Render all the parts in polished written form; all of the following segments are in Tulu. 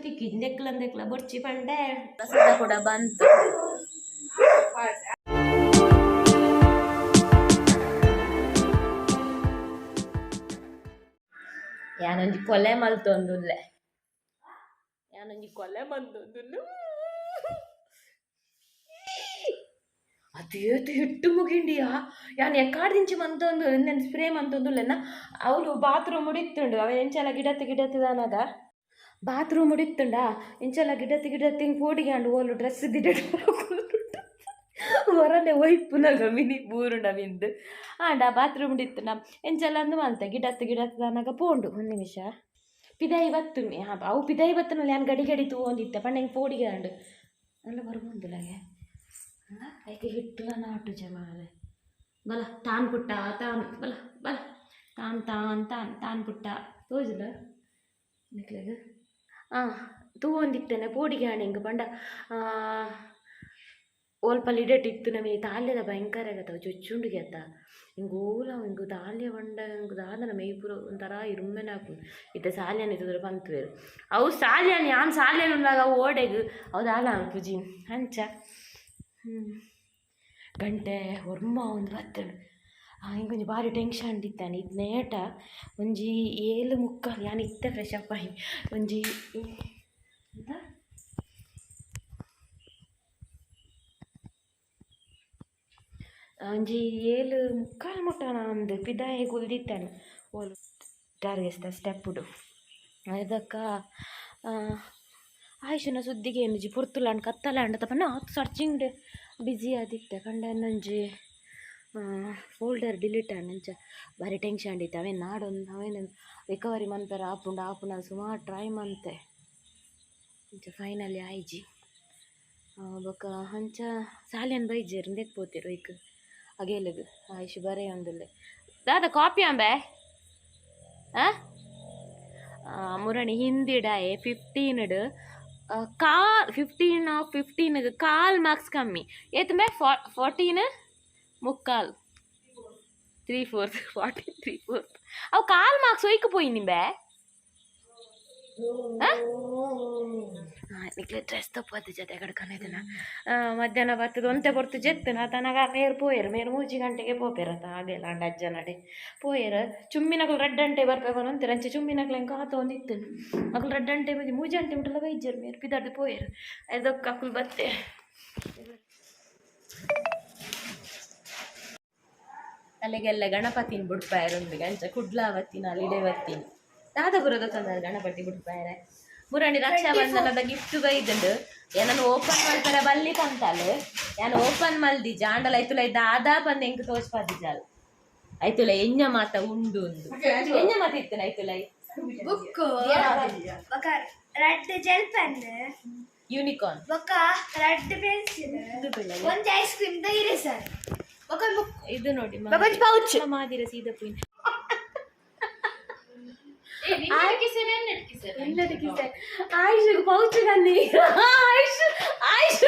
ತಿಕ್ಕಿ ದೆಕ್ಲ ಬೊರ್ಚಿ ಪಂಡೆ ಪ್ರಸಾದ ಕೂಡ ಬಂತು. ಯಾನೊಂಜಿ ಕೊಲೆ ಮಲ್ತೊಂದುಲ್ಲೆ, ಯಾನೊಂಜಿ ಕೊಲೆ ಮಲ್ತೊಂದುಲ್ಲೆ. ಅದೇತು ಹಿಟ್ಟು ಮುಗಿಂಡಿಯಾ. ಯಾನ್ ಎಕ್ಕಾಡ್ದಿಂಚಿ ಮಂತೊಂದು ಇಂದೆನ್ ಸ್ಪ್ರೇ ಮಂತೊಂದುಲ್ಲೆನ. ಅವಳು ಬಾತ್ರೂಮ್ ಇತ್ತುಂಡು, ಅವ ಎಂಚಲ ಗಿಡತ್ತು ಗಿಡತ್ತದಾನಗ ಬಾತ್ರೂಮ್ ಇತ್ತುಂಡ ಇಂಚಲ ಗಿಡತ್ತು ಗಿಡತ್ತು ಹಿಂಗೆ ಪೋಡಿಗೆ ಅಂಡು ಓಲು ಡ್ರೆಸ್ ದಿಡ ಹೊರನೆ ಒಯ್ಪುನಗ ಮಿನಿ ಬೂರುಂಡ ಮಿಂದು ಆಂಡ ಬಾತ್ರೂಮ್ ಇತ್ತುಂಡ ಎಂಚಲ ಅಂದು ಮಲ್ತೆ ಗಿಡತ್ತು ಗಿಡತ್ತದಾನಗ ಪೋಂಡು. ಒಂದು ನಿಮಿಷ ಪಿದಾಯಿ ಬತ್ತುನಿ. ಹಾಂ, ಅವು ಪಿದಾಯಿ ಬತ್ತನಲ್ಲಿ ಯಾನ್ ಗಡಿ ಗಡಿ ತೂವೊಂದಿತ್ತೆ ಪಂಡ ಹಿಂಗೆ ಪೋಡಿಗೆ ಅಂಡು ಅಲ್ಲ ಬರ್ಬೊಂದುಲಗೆ ಐಕೆ ಹಿಟ್ಟುಲ ನಾಟು ಜಮಾಲೆ ಬಲ ತಾನ್ ಪುಟ್ಟ ತಾನ್ ಬಲ ಬಲ ತಾನ್ ತಾನ್ ತಾನ್ ತಾನ್ ಪುಟ್ಟ ತೋಜುಲ ನಿಕ್ಲೆಗ್. ತೂವೊಂದಿತ್ತೇನೆ ಪೋಡಿಗೆ ಆಂಡ್ ಪಂಡ ಓಲ್ಪ ಇಡೆಟ್ ಇತ್ತು ನಮಗೆ ತಾಲ್ಯದ ಭಯಂಕರ ಆಗತ್ತ ಚೊಚ್ಚುಂಡು ಗೆತ್ತ ಹಿಂಗೆ ಓಲ ಹಿಂಗೆ ತಾಲ್ಯ ಪಂಡ ಹಿಂಗೆ ದಾದನ ಮೈ ಪೂರ ಒಂಥರ ಇರುಮ್ಮೆನೆ ಆಪುಂಡು. ಇತ್ತೆ ಸಾಲ್ಯಾನ ಇತ್ತುದ್ರ ಪಂತುವೆರ್ ಅವು ಸಾಲ್ಯಾನ ಯಾನ್ ಸಾಲ್ಯಾನ ಉಲ್ಲಾಗ ಅವು ಓಡೆಗ್ ಅವು ದಾಲ ಅನ್ಪುಜಿ ಅಂಚ. ಗಂಟೆ ಒರ್ಂಬ ಒಂದು ಬತ್ತುಂಡು. ಇಂಕೊಂಜಿ ಬಾರಿ ಟೆನ್ಷನ್ ಇತ್ತಾನೆ ಇದು ನೇಟ ಒಂಜಿ 7:45. ಯಾನ್ ಇತ್ತೆ ಫ್ರೆಶ್ ಅಪ್ ಆಯಿ ಒಂಜಿ ಎಂತ ಒಂಜಿ 7:45 ಮುಟ್ಟ ಅಂದು ಪಿದಾಯಿ ಕುಲ್ದಿತ್ತಾನೆ ಓಲು ಟಾರ್ಗೆಸ್ತ ಸ್ಟೆಪ್ಪುಡು ಅದಕ್ಕ ಆಯುಷನ ಸುದ್ದಿಗೆ ಒಂಜಿ ಪೊರ್ತುಲಾಂಡ್ ಕತ್ತಲಾಂಡ್ ಪಂಡ ಆತ್ ಸರ್ಚಿಂಗ್ ಬಿಸಿ ಆದಿತ್ತೆ. ಪಂಡ ಒಂಜಿ ಫೋಲ್ಡರ್ ಡಿಲೀಟ್ ಆಂಡ್ ಅಂಚ ಬಾರಿ ಟೆನ್ಷನ್ ಇತ್ತು. ಅವೇನು ನಾಡೊಂದು ಅವೇನು ರಿಕವರಿ ಮನ್ಪೆರ ಆಪುಂಡು ಆಪುಂಡು ಸುಮಾರು ಟ್ರೈ ಮಂತೆ ಅಂಚ ಫೈನಲಿ ಆಯ್ಜಿ. ಬೊಕ್ಕ ಅಂಚ ಸಾಲ್ಯನ್ ಬೈಜೆರ್ ಇಂದೆಕ್ ಪೋತೆರ್ ಒಯ್ಕ್ ಅಗೇಲಗ್ ಆಯುಷ್ ಬರೆಯೊಂದುಲ್ಲೆ. ದಾದ ಕಾಪಿ ಅಂಬೆ ಮುರಣಿ ಹಿಂದಿಡಾಯೆ 15ಡ್ ಕಾಲ್ 15 ಆಫ್ 15 ಕಾಲ್ ಮಾರ್ಕ್ಸ್ ಕಮ್ಮಿ ಏತುಂಬೆ 14 ಮುಕ್ಕಾಲ್ 3/4 14 3/4. ಅವು ಕಾಲ್ ಮಾರ್ಕ್ಸ್ ಒಯ್ಕ್ ಪೋಯಿ ನಿಂಬೆ. ನಿಕ್ಲೆ ಡ್ರೆಸ್ ತಪ್ಪು ಜೊತೆ ಕಡ್ಕನ ಮಧ್ಯಾಹ್ನ ಬತ್ತದ ಒಂತೆ ಪೊರ್ತು ಜೆತ್ತುನ ತನಗ ಮೇರ್ ಪೋಯೆರ್ ಮೇರ್ 3 ಗಂಟೆಗೆ ಪೋಪೆರ್ ಅತ್ತ ಹಾಗೆಲ್ಲ ಅಂಡ ಅಜ್ಜನಡೆ ಪೋಯೆರ್. ಚುಮ್ಮಿನಕುಲು ರಡ್ಡ್ ಗಂಟೆ ಬರ್ಪೆ ಪನೊಂತೆರ್ ಅಂಚೆ ಚುಮ್ಮಿನಕ್ಲು ಎಂಕ್ ಆತೊಂದಿತ್ತು. ಅಕುಲು ರಡ್ಡ್ ಗಂಟೆ ಬದಿ 3 ಗಂಟೆ ಮುಟ್ಟಲ ಬೈಜೆರ್ ಮೇರ್ ಪಿದರ್ದು ಪೋಯೆರ್. ಐದೊಕ್ಕ ಅಕುಲು ಬತ್ತೆ ಅಲ್ಲಿಗೆಲ್ಲ ಗಣಪತಿನ ಬುಡ್ಪಾಯರ್ ಉಂಡು ಅಂಚ ಕುಡ್ಲ ಬತ್ತಿನ ಅಲ್ಲಿಡೆ ಬತ್ತೀನಿ ದಾದ ಬರೋದ ತಂದ ಗಣಪತಿ ಬುಡ್ಪಾಯರೆ. ಮುರಣಿ ರಕ್ಷಾಬಂಧನದ ಗಿಫ್ಟ್ ಬೈದುಂಡು. ಏನನ್ನು ಓಪನ್ ಮಾಡ್ತಾರೆ ಬಲ್ಲಿ ಪಂತಾಲ್ ಯಾನ್ ಓಪನ್ ಮಲ್ದಿ ಜಾಂಡಲ ಐತುಲ ದಾದಾ ಪಂದ್ ಎಂಕ್ ತೋಜ್ಪಾದಿ ಜಾಲ್ ಐತುಲ ಎഞ്ഞ ಮಾತ ಉಂಡು ಉಂದು ಎഞ്ഞ ಮಾತ ಇತ್ತನ ಐತುಲ ಬುಕ್ ಬೊಕ ರಡ್ಡ್ ಜೆಲ್ ಪೆನ್ ಯೂನಿಕಾರ್ನ್ ಬೊಕ ರಡ್ಡ್ ಪೆನ್ಸಿಲ್ ಒಂಜಿ ಐಸ್ ಕ್ರೀಮ್ ದ ಇರೇಸರ್ ಬೊಕ ಬುಕ್ ಇದು ನೋಡಿ ಬೊಕ ಒಂಜಿ ಪೌಚ್. ಮಾದಿರ ಸೀದಾ ಪುಯಿನ ಆಯುಷ್ ಪೌಚ್ ಕನ್ನಿ ಆಯುಷ್ ಆಯುಷ್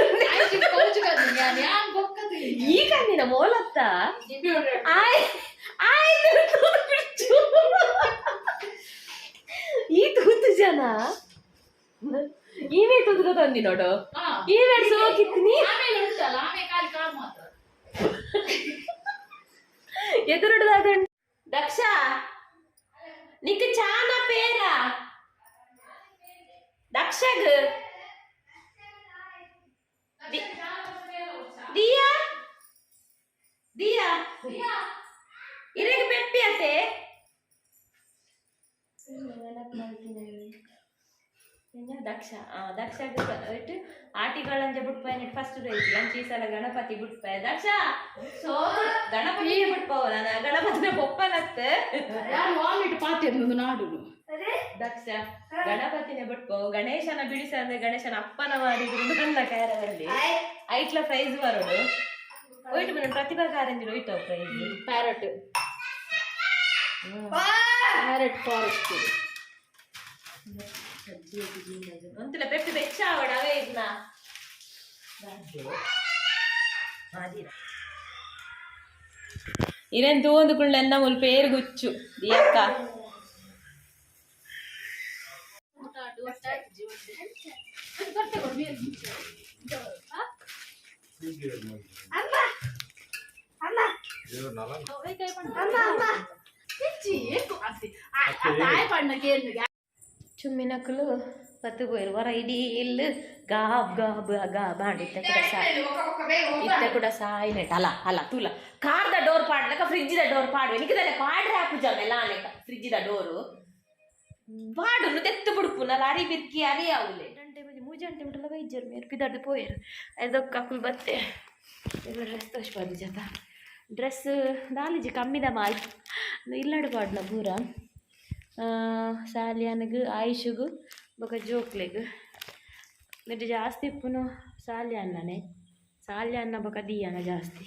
ಈ ಕಣ್ಣಿನ ಮೋಲತ್ತ ಆಯ್ ಆಯ್ತು ಈ ತೂತು ಜನ ಈಮೇ ತೂತು ತಂದಿ ನೋಡು ಈಮೇ ಸೋಕಿತ್ತು ನೀ ಎದುರುಡದಾಗ. ದಕ್ಷ ನಿಕ್ ಚಾನ ಪೇರ ದಕ್ಷಗ್ ದಿಯಾ ದಿಯಾ ಇರೆಗ್ ಪೆಪ್ಪಿ ಅತೆ ದಕ್ಷ ದಕ್ಷ ಇಟ್ಟು ಆಟಿಗಳಂಜ ಬುಟ್ಪಾಯ ಫಸ್ಟ್ ಪ್ರೈಸ್ ಅಂಚ ಈ ಸಲ ಗಣಪತಿ ಬುಟ್ಪಾಯ. ದಕ್ಷ ಸೋ ಗಣಪತಿ ಬುಟ್ಪಾವ ನಾನು ಗಣಪತಿನ ಪೊಪ್ಪನತ್ ವಾಮಿಟ್ ಪಾತಿ ನಾಡು. ದಕ್ಷ ಗಣಪತಿನ ಬಿಟ್ಪೋ ಗಣೇಶನ ಬಿಡಿಸ ಅಂದ್ರೆ ಗಣೇಶನ ಅಪ್ಪನ ಮಾಡಿದ್ರು ನನ್ನ ಕ್ಯಾರವಲ್ಲಿ ಐಟ್ಲ ಪ್ರೈಸ್ ಬರೋಡು ಹೋಯ್ತು ಮೇಡಮ್. ಪ್ರತಿಭಾ ಕಾರಂಜಿ ಹೋಯ್ತು ಪ್ರೈಸ್. Parrot parrot forest. ಒಂತಿಲ್ಲ ಪೆಪ್ಪಿ ಬೆಚ್ಚ ಆವಡ ಅವೇ ಇದ್ನ ಇರೇನ್ ತೂವೊಂದು ಕುಳ್ಳೆನ್ನ ಮುಲ್ಪ ಪೇರು ಗುಚ್ಚು ದಿಯಕ್ಕ. ಅಮ್ಮ ಅಮ್ಮ ಅಮ್ಮ ಅಮ್ಮ. ಚುಮ್ಮಿನಕುಲು ಪತ್ತು ಪೋಯೆರ್ ವರ ಇಡೀ ಇಲ್ಲ್ ಗಾಬ್ ಗಾಬ್ ಗಾಬ್ ಆಂಡ್. ಇತ್ತೆ ಕೂಡ ಸಾ ಇತ್ತೆ ಕೂಡ ಸಾಯಿನೆಟ್ ಅಲ್ಲ ಅಲ್ಲ ತೂಲ, ಕಾರ್ದ ಡೋರ್ ಪಾಡ್ಲಕ ಫ್ರಿಡ್ಜ್ ದ ಡೋರ್ ಪಾಡ್ವೆ. ನಿಕದಲ್ಲ ಪಾಡ್ರೆ ಆಪುಜ ಮೆಲಾನೆಕ. ಫ್ರಿಡ್ಜ್ ದ ಡೋರು ಪಾಡುನು ದೆತ್ತು ಬುಡ್ಪುನ ಅರಿ ಬಿರ್ಕಿ ಅರಿ ಆವುಲೆ. ಗಂಟೆ ಮಂಜಿ ಮೂಜಿ ಗಂಟೆ ಮುಟ್ಟಲ ಬೈಜರ್ ಮೇರ್ ಪಿದರ್ದು ಪೋಯೆರ್. ಐದೊಕ್ಕ ಅಕುಲು ಬತ್ತೆ. ಡ್ರೆಸ್ ತೋಷ್ಪಾದಿ ಜತ. ಡ್ರೆಸ್ ದಾಲಿಜಿ, ಕಮ್ಮಿದ ಮಾಲ್ ಇಲ್ಲಡ್ ಪಾಡ್ನ ಪೂರ. ಸಾಲಿಯಾನಗ್, ಆಯುಷಗು ಬೊಕ ಜೋಕ್ಲೆಗ್. ನೆಟ್ ಜಾಸ್ತಿ ಇಪ್ಪುನು ಸಾಲ್ಯಾನ್ನನೆ, ಸಾಲ್ಯಾನ್ನ ಬೊಕ ದೀಯನ ಜಾಸ್ತಿ.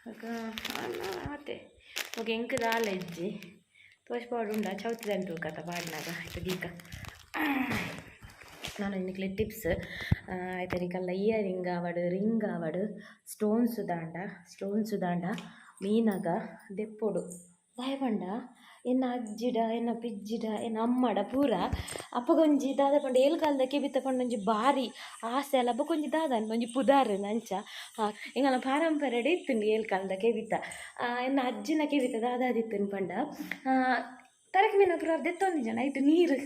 ಬೊಕ ಅನ್ನ ಆತೆ. ಬೊಕ ಎಂಕ್ ದಾಲ ಇಜ್ಜಿ, ತೋಜ್ಪಾವುಡು ಉಂಡ ಚೌತಿದಂಟು ಕತ ಪಾಡ್ನಾಗ ಆಯ್ತು ದೀಕ. ನಾನು ನಿಕ್ಲೆ ಟಿಪ್ಸ್ ಆಯ್ತು. ನಿಕಲ್ಲ ಇಯರಿಂಗ್ ಆವಡ್, ರಿಂಗ್ ಆವಡ್, ಸ್ಟೋನ್ಸ್ ದಾಂಡ ಮೀನಾಗ ದೆಪ್ಪೊಡು. ದಾಯೆ ಪಂಡ ಎನ್ನ ಅಜ್ಜಿಡ, ಎನ್ನ ಪಿಜ್ಜಿಡ, ಎನ್ನ ಅಮ್ಮಡ ಪೂರ ಅಪಗ ಒಂಜಿ ದಾದ ಪಂಡ ಏಲ್ ಕಾಲದ ಕೆಬಿತ ಪಂಡ ಒಂಜಿ ಬಾರಿ ಆಸೆ ಅಲ್ಲ. ಬೊಕ ಒಂಜಿ ದಾದ ಒಂಜಿ ಪುದಾರ್ ಅಂಚ ಎಂಕಲ್ನ ಪಾರಂಪರೆಡ್ ಇತ್ತುಂಡು ಏಲ್ ಕಾಲದ ಕೆಬಿತ. ಎನ್ನ ಅಜ್ಜಿನ ಕೆಬಿತ ದಾದಾದಿತ್ತುಂಡು ಪಂಡ, ತರಕ್ ಮೀನ ಪೂರ ದೆತ್ತೊಂದಿಜ್ಜಂಡ ಐಟ್ ನೀರು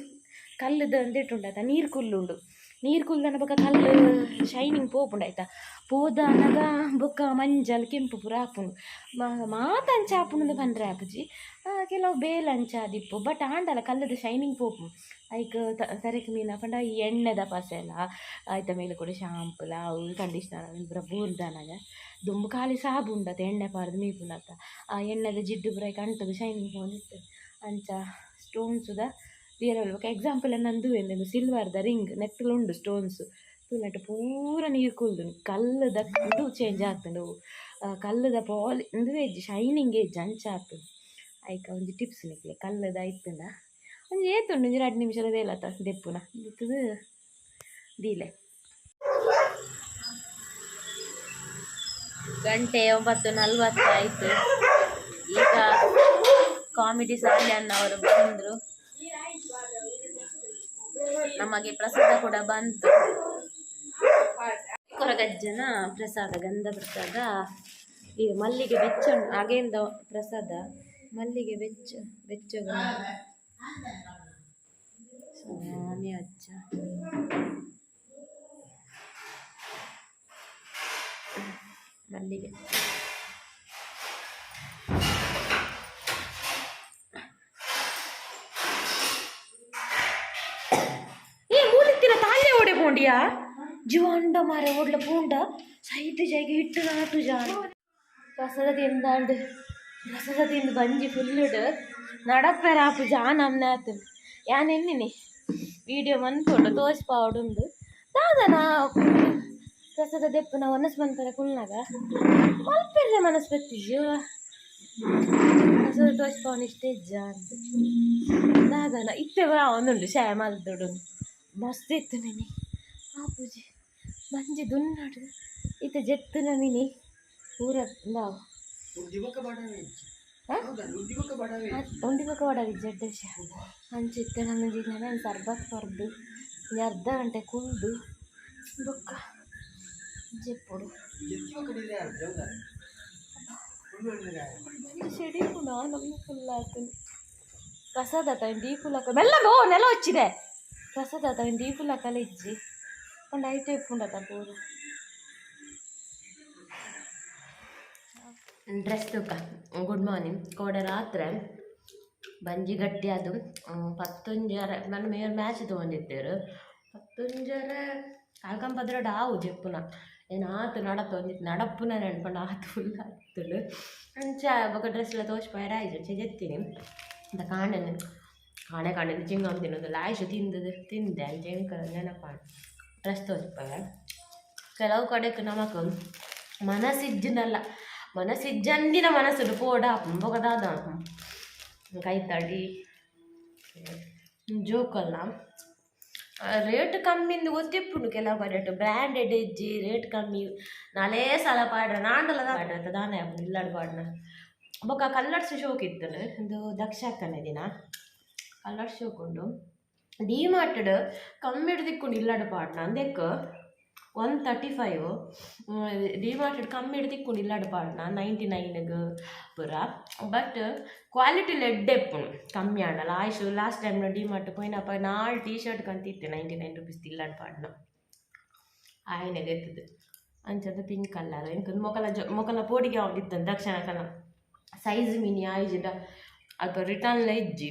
ಕಲ್ಲುದ ಒಂದೆಟುಂಡು ನೀರು ಕುಲ್ಲುಂಡು. ನೀರು ಕುಲ್ದನ ಬೊಕ ಕಲ್ಲು ಶೈನಿಂಗ್ ಪೋಪುಂಡು ಆಯ್ತಾ. ಪೋದಾನಗ ಬೊಕ್ಕ ಮಂಜಲ್ ಕೆಂಪು ಪೂರ ಆಪುಂಡು. ಮಾತ ಅಂಚ ಆಪುಂಡು ಪಂಡ್ರೆ ಆಪುಜಿ, ಕೆಲವು ಬೇಲ್ ಅಂಚ ಆದಿಪ್ಪು. ಬಟ್ ಆಂಡಲ ಕಲ್ಲುದ ಶೈನಿಂಗ್ ಪೋಪು. ಐಕ್ ತರೆಕ್ ಮೀನ ಪಂಡ ಈ ಎಣ್ಣೆದ ಪಸೆಲ ಆಯ್ತ ಮೇಲೆ ಕೂಡ ಶಾಂಪುಲ ಅವು ಕಂಡೀಷ್ನರ್ ಅವೆನ್ ಪೂರ ಬೂರ್ದನಗ, ದುಂಬು ಖಾಲಿ ಸಾಬು ಉಂಡತ ಎಣ್ಣೆ ಪಾಡ್ದು ಮೀಪುನತ, ಆ ಎಣ್ಣೆದ ಜಿಡ್ಡು ಪೂರ ಐಕ್ ಅಂಟುದು ಶೈನಿಂಗ್ ಪೋವೊಂದಿತ್ತು. ಅಂಚ ಸ್ಟೋನ್ಸುದ ಬೇರೆ ಎಕ್ಸಾಂಪಲ್ ನಂದು ಎಂದೆಂದು ಸಿಲ್ವರ್ದ ರಿಂಗ್ ನೆತ್ತುಲು ಉಂಡು ಸ್ಟೋನ್ಸ್ ತೂಲಟ್ ಪೂರ ನೀರು ಕುಲ್ದುಂಡು. ಕಲ್ಲುದ ಉಂದು ಚೇಂಜ್ ಆತುಂಡು, ಕಲ್ಲುದ ಪಾಲಿ ಉಂದುವೇ ಇಜ್ಜಿ, ಶೈನಿಂಗ್ ಇಜ್ಜಿ, ಅಂಚ ಆತುಂಡು. ಐಕ ಒಂಜಿ ಟಿಪ್ಸ್ ನಿಕ್ಲೆ, ಕಲ್ಲುದ ಇತ್ತುಂಡ ಒಂಜಿ ಏತುಂಡು ಒಂಜಿ 2 ನಿಮಿಷದ ಬೇಲತ್ತ ದೆಪ್ಪುನ ದೆತ್ತುದು ದೀಲೆ. ಗಂಟೆ 9:40 ಆಯಿತು. ಈಗ ಕಾಮಿಡಿ ಸಾಲ್ಯಾನ್ ಅವರು ಬಂದರು. ನಮಗೆ ಪ್ರಸಾದ ಕೂಡ ಬಂತು. ಕೊರಗಜ್ಜನ ಪ್ರಸಾದ, ಗಂಧ ಪ್ರಸಾದ, ಈ ಮಲ್ಲಿಗೆ ಬೆಚ್ಚ ಹಾಗೇಂದ ಪ್ರಸಾದ, ಮಲ್ಲಿಗೆ ಬೆಚ್ಚ ಬೆಚ್ಚ ಸ್ವಾಮಿ ಅಜ್ಜ. ಮಲ್ಲಿಗೆ ಏ ಮೂಲಿತ್ತಿನ ತಾಳೆ ಓಡೆ ಪೋಂಡಿಯಾ ಜೀವಂಡ ಮಾರೆ ಓಡ್ಲ ಪೂಂಡ ಸೈಟ್ ಜೈಗೆ ಹಿಟ್ಟು ನಾಟು ಜಾನ. ಪ್ರಸಾದ ತಿಂದಾಂಡ್. ಪ್ರಸಾದ ತಿಂದು ಬಂಜಿ ಫುಲ್ಲುಡ್ ನಡಪ್ಪೆರ ಆಪು ಜಾನ ಅಮ್ನೆ ಆತು. ಯಾನ್ ಎನ್ನಿನಿ ವಿಡಿಯೋ ಮನ್ಪೊಡು ತೋಜ್ಪಾವೊಡುಂದು. ದಾದನ ಪ್ರಸಾದ ದೆಪ್ಪುನ ಒನಸ್ ಮನ್ಪೆರೆ ಕುಲ್ನಾಗ ಮಲ್ಪೆರ್ರೆ ಮನಸ್ ಬತ್ತಿಜಿ. ಪ್ರಸಾದ ತೋಜ್ಪಾವನ ಇಷ್ಟ ಇಜ್ಜ ಅಂದ್ ದಾದನ ಇತ್ತೆ ಒಂದುಂಡು ಶಾಯ ಮಲ್ದೊಡು. ಮಸ್ತ್ ಇತ್ತು ಮಿನಿ. ಆಪುಜಿ ಬಂಜಿ ದುನ್ನಡು. ಇತ್ತೆ ಜೆತ್ತುನ ಮಿನಿ ಪೂರ ಇಂದಾವು. ಉಂಡಿ ಬೊಕ ಬಡವಿಜ್ಜಿ ಎಡ್ಡೆ ವಿಷಯ. ಅಂಚ ಇತ್ತೆ ನನ್ನೊಂಜಿ ಲೆಮನ್ ಸರ್ಬತ್ ಪರ್ದು ಒಂಜಿ ಅರ್ಧ ಗಂಟೆ ಕುಲ್ದು ಬೊಕ್ಕ ಜೆಪ್ಪೊಡು. ಬಂಜಿ ಸೆಡಿಪುನ ನಮ್ಗೆ ಫುಲ್ ಆತುಂಡು. ಪ್ರಸಾದ ಆತ ದೀಪುಲಕ ಮೆಲ್ಲ ಓ ನೆಲ ಹೊಚ್ಚಿದೆ. ಪ್ರಸಾದ ಆತ ದೀಪುಲಕಲ ಇಜ್ಜಿ ಪಂಡ ಐತೆ ಇಪ್ಪುಂಡತ ಪೂರ. ಡ್ರೆಸ್ ತೂಕ. Good morning. ಕೋಡೆ ರಾತ್ರಿ ಬಂಜಿ ಗಟ್ಟಿ ಅದು ಪತ್ತೊಂಜರೆ ನನ್ನ ಮೇರ್ ಮ್ಯಾಚ್ ತೊಗೊಂಡಿದ್ದೇರು. ಪತ್ತೊಂಜರೆ ಕಾಲ್ಕಂಪದ್ರಡ್ ಆವು ಜೆಪ್ಪುನ ಏನಾತು ನಡಪ ಒಂಜಿತ್ ನಡಪುನ ನೆನ್ಪಂಡ ಆತು ಫುಲ್ ಆತುಂಡು. ಅಂಚ ಬೊಕ ಡ್ರೆಸ್ ಎಲ್ಲ ತೋಜ್ಪಾಯರ ಆಯ್ತು. ಅಂಚ ಜೆತ್ತೀನಿ ಅಂತ ಕಾಂಡೆನೆ ಕಾಣೆ ಕಾಂಡೆ ಚಿಂಗಮ್ ತಿನ್ನೋದು ಲಾಯ್ಶು ತಿಂದದು ತಿಂದೆ. ಅಂಚ ಎಂಕ ನೆನಪಾಂಡ್ ಡ್ರೆಸ್ ತೋಜ್ಪಾಯ. ಕೆಲವು ಕಡೆಕ್ ನಮಕ್ ಮನಸ್ಸಿಜ್ಜಿನಲ್ಲ, ಮನಸ್ಸಿಜ್ಜಂದಿನ ಮನಸ್ಸುಡು ಪೋಡ ಬೊಕ ದಾದ ಕೈತಡಿ ಜೋಕಲ್ನ ರೇಟ್ ಕಮ್ಮಿಂದು ಗೊತ್ತಿಪ್ಪುಂಡು. ಕೆಲವು ಕಡೆಟ್ ಬ್ರ್ಯಾಂಡೆಡ್ ಇಜ್ಜಿ, ರೇಟ್ ಕಮ್ಮಿ ನಾಲೇ ಸಲ ಪಾಡ್ರ ನಾಂಡಲ ಪಾಡ್ರ ದಾನೆ ಇಲ್ಲಡ್ ಪಾಡ್ನ. ಬೊಕ ಕಲ್ಲರ್ಸ್ ಶೋಕ್ ಇತ್ತುಂಡು. ಇಂದು ದಕ್ಷಾಕ್ಕನ ದಿನ. ಕಲರ್ ಶೋಕುಂಡು. ಡಿ ಮಾರ್ಟ್ಡ್ ಕಮ್ಮಿಡ್ ತಿಕ್ಕುಂಡು ಇಲ್ಲಡ್ ಪಾಡ್ನ ಅಂದೆಕ್ 135. ಡಿ ಮಾರ್ಟ್ಡ್ ಕಮ್ಮಿಡ್ ತಿಕ್ಕುಂಡು ಇಲ್ಲಡ್ ಪಾಡ್ನ 99ಗ್ ಪೂರ. ಬಟ್ ಕ್ವಾಲಿಟಿ ಎಡ್ಡೆ ಇಪ್ಪುಂಡು ಕಮ್ಮಿ ಆಂಡಲ. Ayush last time D Mart ಪೋಯಿನಪ್ಪ ನಾಲ್ ಟೀ ಶರ್ಟ್ ಕಂತಿತ್ತೆ 99 ರುಪೀಸ್ ಇಲ್ಲಡ್ ಪಾಡ್ನ ಆಯನೆ ದೆತ್ತದು. ಅಂಚದ ಪಿಂಕ್ ಕಲರ್ ಎಂಕ್ ಮೊಕಲ ಮೊಕಲ ಪೋಡಿಗೆ ಆವೊಂದಿತ್ತು ದಕ್ಷಿಣ ಕನ್ನಡ ಸೈಜ್ ಮಿನಿ ಆಯಿಜಿಡ ಅಲ್ಪ ರಿಟರ್ನ್ಲ ಇಜ್ಜಿ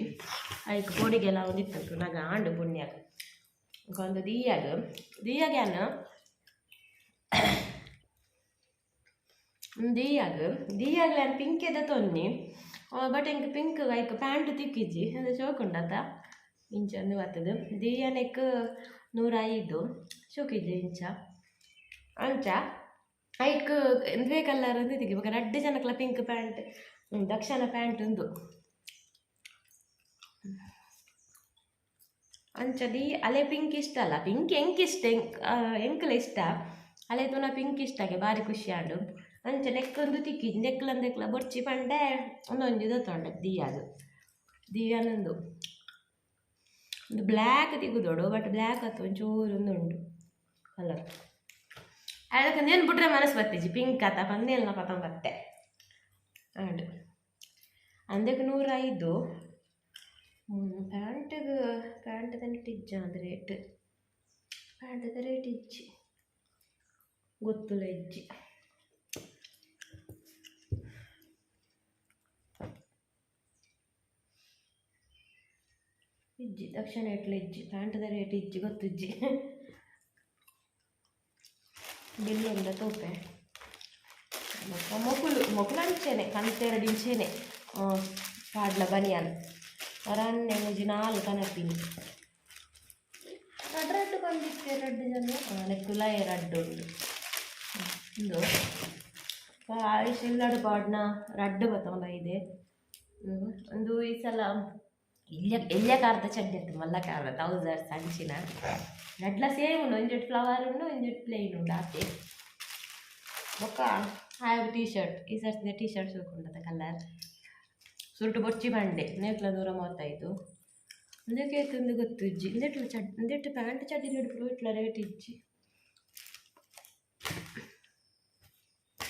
ಐಕ್ ಪೋಡಿಗೆಲ ಆವೊಂದಿತ್ತು ನಾಗ ಆಂಡ್ ಪುಣ್ಯಾಗ. ಒಂದು ದಿಯಾಗ ದಿಯಾಗ ಯಾನ್ ದಿಯಾಗ ದಿಯಾಗ್ಲ ಯಾನ್ ಪಿಂಕ್ ಎದ ತೊನ್ನಿ. ಬಟ್ ಎಂಕ್ ಪಿಂಕ್ ಐಕ್ ಪ್ಯಾಂಟ್ ತಿಕ್ಕಿಜ್ಜಿ ಅದು ಶೋಕುಂಡತ ಇಂಚ ಅಂದು ಬರ್ತದೆ. ದಿಯಾನೆಕ್ 105 ಶೋಕಿಜ್ಜಿ ಇಂಚ ಅಂಚ ಐಕ್ ಎಂದ್ವೇ ಕಲರ್ ಅಂದು ತಿಕ್ಕಿ ಬೊಕ ರಡ್ಡ್ ಜನಕ್ಲ ಪಿಂಕ್ ಪ್ಯಾಂಟ್ ದಕ್ಷಿಣ ಪ್ಯಾಂಟ್ ಉಂದು ಅಂಚ ದಿ ಅಲೆ ಪಿಂಕ್ ಇಷ್ಟ ಅಲ್ಲ ಪಿಂಕ್ ಎಂಕ್ ಇಷ್ಟ ಎಂಕ್ ಎಂಕ್ಲ ಇಷ್ಟ ಅಲೆ ತೂನ ಪಿಂಕ್ ಇಷ್ಟಗೆ ಬಾರಿ ಖುಷಿ ಆಂಡು. ಅಂಚ ನೆಕ್ ಒಂದು ತಿಕ್ಕಿ ನೆಕ್ಲ ಅಂದೆಕ್ಲ ಬೊರ್ಚಿ ಪಂಡೆ ಒಂದೊಂಜಿ ದತ್ತೊಂಡೆ ದಿಯಾಗ ದಿಯಾನೊಂದು ಒಂದು ಬ್ಲ್ಯಾಕ್ ತಿಕ್ಕುದೋಡು ಬಟ್ ಬ್ಲ್ಯಾಕ್ ಅತ್ತು ಒಂಚೂರು ಒಂದು ಉಂಡು ಕಲರ್ ಅದಕ್ಕೆ ನೇನು ಬಿಟ್ರೆ ಮನಸ್ಸು ಬತ್ತಿಜಿ ಪಿಂಕ್ ಆತ ಪಂದೇಲ್ನ ಪತಂ ಬತ್ತೆ ಆಂಡ್ ಅಂದಕ್ಕೆ 105. ಪ್ಯಾಂಟಿಗೆ ಪ್ಯಾಂಟ್ ಇಜ್ಜ ಅಂದ್ ರೇಟ್ ಪ್ಯಾಂಟ್ದ ರೇಟ್ ಇಜ್ಜಿ ಗೊತ್ತುಲ ಇಜ್ಜಿ. ಇಜ್ಜಿ ದಕ್ಷಿಣ ಎಟ್ಲ ಇಜ್ಜಿ ಪ್ಯಾಂಟ್ದ ರೇಟ್ ಇಜ್ಜಿ ಗೊತ್ತಿಜ್ಜಿ. ಬಿಲ್ ಉಂಡ ತೋಪೆ ಬೊಕ್ಕ ಮೊಕುಲು ಮೊಕುಲು ಅಂಚೆನೆ ಕಂತೆರಡು ಇಂಚೆನೆ ಪಾಡ್ಲ ಬನಿಯನ್ ರನ್ನೆ ಮೂಜಿ ನಾಲ್ ಕನಪಿನಿ ರಡ್ಡ್ ರಡ್ಡ್ ಬಂದಿತ್ತೆ ರಡ್ಡ್ ಜನ ನೆಕ್ಕುಲ ರಡ್ಡ್ ಉಂಡು ಉಂದು ಆಯುಷ್ ಇಲ್ಲಡ್ ಪಾಡ್ನ ರಡ್ಡ್ ಬತ್ತೊಂದ ಇದೆ ಒಂದು ಈ ಸಲ ಇಲ್ಲ ಎಲ್ಯ ಕಾರ್ದ ಚಡ್ಡಿ ಅತ್ತು ಮಲ್ಲ ಕಾರ್ದ ತೌಸರ್ಸ್ ಅಂಚಿನ ರಡ್ಲ ಸೇಮ್ ಉಂಡು ಒಂಜೆಟ್ ಫ್ಲವರ್ ಉಂಡು ಒಂಜೆಟ್ ಪ್ಲೇನ್ ಉಂಡು ಆತೆ. ಬೊಕ್ಕ ಆಯಗ್ ಟೀ ಶರ್ಟ್ ಈ ಸರ್ತಿದ ಟೀ ಶರ್ಟ್ ಶೋಕುಂಡದ ಕಲರ್ ಸುರುಟು ಬೊರ್ಚಿ ಬಂಡೆ ನೇಕ್ಲ ದೂರ 35 ಉಂದಕ್ಕೆ ಏತುಂದು ಗೊತ್ತುಜ್ಜಿ ಇಂದೆಟ್ಲ ಚಡ್ ಇಂದೆಟ್ ಪ್ಯಾಂಟ್ ಚಡ್ಡಿ ಹಿಡ್ಪುಡು ಇಟ್ಲ ರೇಟ್ ಇಜ್ಜಿ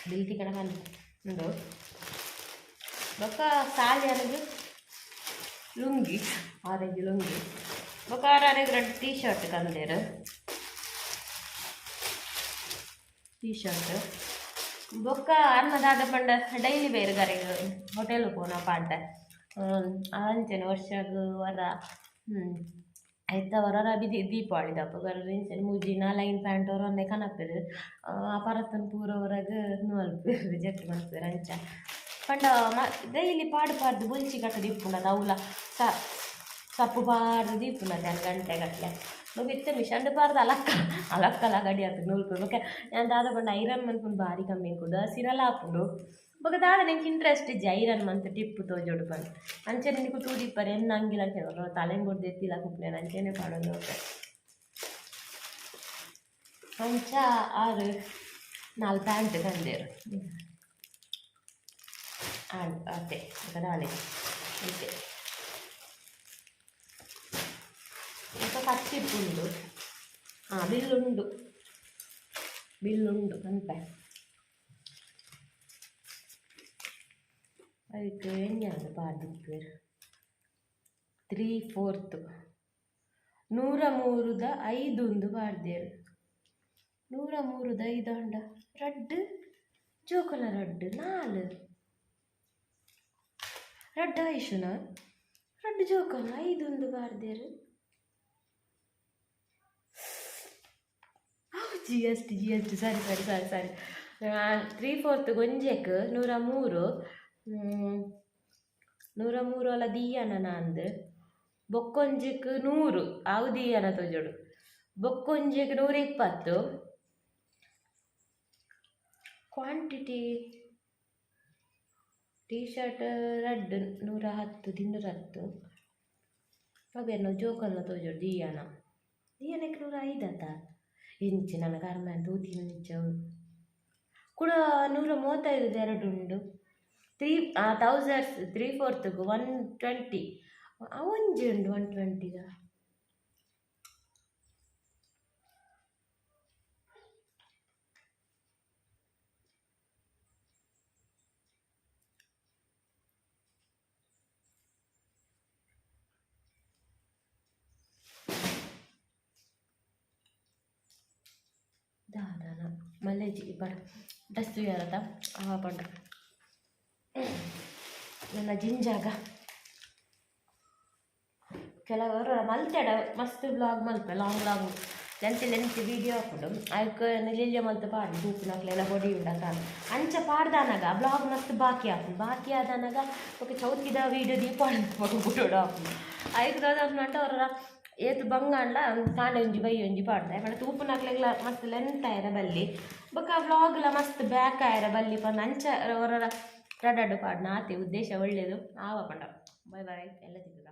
ಬಿಲ್ ತಿಕಡ ಪನ್ಪ ಉಂದು. ಬೊಕ್ಕ ಸಾಲ್ಯಾನಗ್ ಲುಂಗಿ ಆರೆಂಜ್ ಲುಂಗಿ ಬೊಕ್ಕ ಆರಾರೆಗ್ ರಡ್ಡ್ ಟೀ ಶರ್ಟ್ ಕಂದೇರ್ ಟೀ ಶರ್ಟ್ ಬೊಕ್ಕ ಅರ್ನ ದಾದ ಪಂಡ ಡೈಲಿ ವೇರ್ ಗರೆಗ್ ಹೋಟೆಲ್ ಪೋನ ಪಾಡ್ಡೆ ಅಂಚನೆ ವರ್ಷಗ್ ವರ ಐತ ವರ ಬಿ ದೀಪಾವಳಿ ದಪಗ ಇಂಚನೆ ಮೂಜಿ ನಾಲ್ ಐನ್ ಪ್ಯಾಂಟ್ ಒರೊನ್ನೆ ಕನಪೆರ್ ಆ ಪರತನ್ ಪೂರ ಹೊರಗ್ ಮಲ್ಪೆರ್ ರಿಜೆಕ್ಟ್ ಮಲ್ಪೆರ್ ಅಂಚ ಪಂಡ ಡೈಲಿ ಪಾಡ್ ಪಾಡ್ದು ಬೊಲ್ಚಿ ಕಟ್ಟುದು ಇಪ್ಪುಂಡತ ಅವ್ಲ ಸಪ್ಪು ಪಾಡ್ದು ದೀಪುಂಡತೆ ಗಂಟೆ ಗಟ್ಟಲೆ. ಬೊಕ ಇತ್ತೆ ಮಿಷನ್ಡ್ ಪಾಡ್ದ್ ಅಲಕ್ಕ ಅಲಕ್ಕಲ ಗಡಿ ಆತುಂಡು ನೂಲ್ಪುಂಡು. ಬೊಕ ಯಾನ್ ದಾದ ಪಂಡ ಐರನ್ ಮನ್ಪುನು ಬಾರಿ ಕಮ್ಮಿ ಎಂಕ್ ಉದಾಸೀನಲ ಆಪುಂಡು. ಬೊಕ ದಾದ ಎಂಕ್ ಇಂಟ್ರೆಸ್ಟ್ ಇಜ್ಜಿ ಐರನ್ ಮಂತ್ ಟಿಪ್ಪು ತೋಜೊಡು ಪಂದ್ ಅಂಚನೆ ನಿಕ್ಕು ತೂದಿಪ್ಪರೆ ಎನ್ನ ಅಂಗಿಲ ಅಂಚನೆ ತಲೆನ್ ಬುಡ್ದು ಎತ್ತಿಲ ಕುಪ್ಪುನೇನ್ ಅಂಚನೆ ಪಾಡೊಂದು ಪೋಪೆ. ಅಂಚ ಆರು ನಾಲ್ ಪ್ಯಾಂಟ್ ಕಂದೇರ್ ಆಂಡ್ ಆತೆ ಬೊಕ ದಾನೆ ಇತ್ತೆ ಬೊಕ ಕರ್ಚಿಪ್ ಉಂಡು ಬಿಲ್ ಉಂಡು ಬಿಲ್ ಉಂಡು ಪನ್ಪೆ ಐಕ್ ಎಣ್ಣೆ ಪಾಡ್ದಿಪ್ಪೆರ್ 3/4 103ದ 5 ಉಂದು ಪಾಡ್ದೆರ್ 103ದ 5 ಆಂಡ ರಡ್ಡ್ ಜೋಕುಲ ರಡ್ಡ್ ನಾಲ್ ರಡ್ಡ್ ಆಯುಷುನ ರಡ್ಡ್ ಜೋಕುಲ 5 ಉಂದು ಪಾಡ್ದೆರ್ G S T G S T sorry sorry sorry sorry 3/4 ಒಂಜೆಕ್ 103 103 ಅಲ್ಲ ದೀಯನ ಅಂದ್ ಬೊಕ್ಕೊಂಜಿಕ್ 100 ಅವು ದೀಯನ ತೋಜೋಡು ಬೊಕ್ಕೊಂಜಿಕ್ 120 ಕ್ವಾಂಟಿಟಿ ಟೀ ಶರ್ಟ್ ರಡ್ಡ್ 110 210 ಅವೇನು ಜೋಕಲ್ನ ತೋಜೋಡು ದೀಯನ ದೀಯನಕ್ಕೆ 105 ಆತ ಇಂಚಿ ನನ್ನ ಕರ್ಮ ತೂತಿನ ನಿಚ್ಚ ಕುಡ 135 ಎರಡು ಉಂಡು 3 ತೌಸರ್ಸ್ 3/4 120 ಅವೊಂಜಿ ಉಂಡು 120ದ ದಾದಾನ ಮಲ್ಲೇಜಿ ಬಡ ಡ್ರೆಸ್ ತೂಯರತ ಅವ ಪಂಡ ನನ್ನ ಜಿಂಜಾಗ ಕೆಲವರು ಮಲ್ತೆಡ ಮಸ್ತ್ ಬ್ಲಾಗ್ ಮಲ್ಪೆ long long length length video ಹಾಕೊಂಡು ಐಕ್ ನಿಲಿಲ್ಯ ಮಲ್ತ್ ಪಾಡು ತೂಪುನಕ್ಲೆಲ್ಲ ಬೊಡಿ ಉಂಡತ ಅಂಚ ಪಾಡ್ದಾನಗ ಬ್ಲಾಗ್ ಮಸ್ತ್ ಬಾಕಿ ಆಪುಂಡು. ಬಾಕಿ ಆದಾನಗ ಬೊಕ ಚೌತಿದ ವೀಡಿಯೋ ದೀಪಾವಳಿ ಬುಡೋಡು ಆಪುಂಡು. ಐಕ್ ದಾದ ಆಪುಂಡು ಅವರ ಏತ್ ಬಂಗಾಂಡ್ಲ ಕಾಂಡೆ ಒಂಜಿ ಬೈ ಒಂಜಿ ಪಾಡ್ದೆ ಪಂಡ ತೂಪುನಕ್ಲೆಗ್ಲ ಮಸ್ತ್ ಲೆಂತ್ ಆಯೆರ ಬಲ್ಲಿ ಬೊಕ ವ್ಲಾಗ್ಲ ಮಸ್ತ್ ಬ್ಯಾಕ್ ಆಯೆರ ಬಲ್ಲಿ ಪಂದ್ ಅಂಚ ಅವರ ರಡ್ಡ್ ಪಾಡ್ನ ಆತೆ ಉದ್ದೇಶ ಒಳ್ಳೇದು. ಆವ ಪಂಡ. ಬಾಯ್ ಬಾಯ್ ಎಲ್ಲ ತಿಕ್ಕುಗ.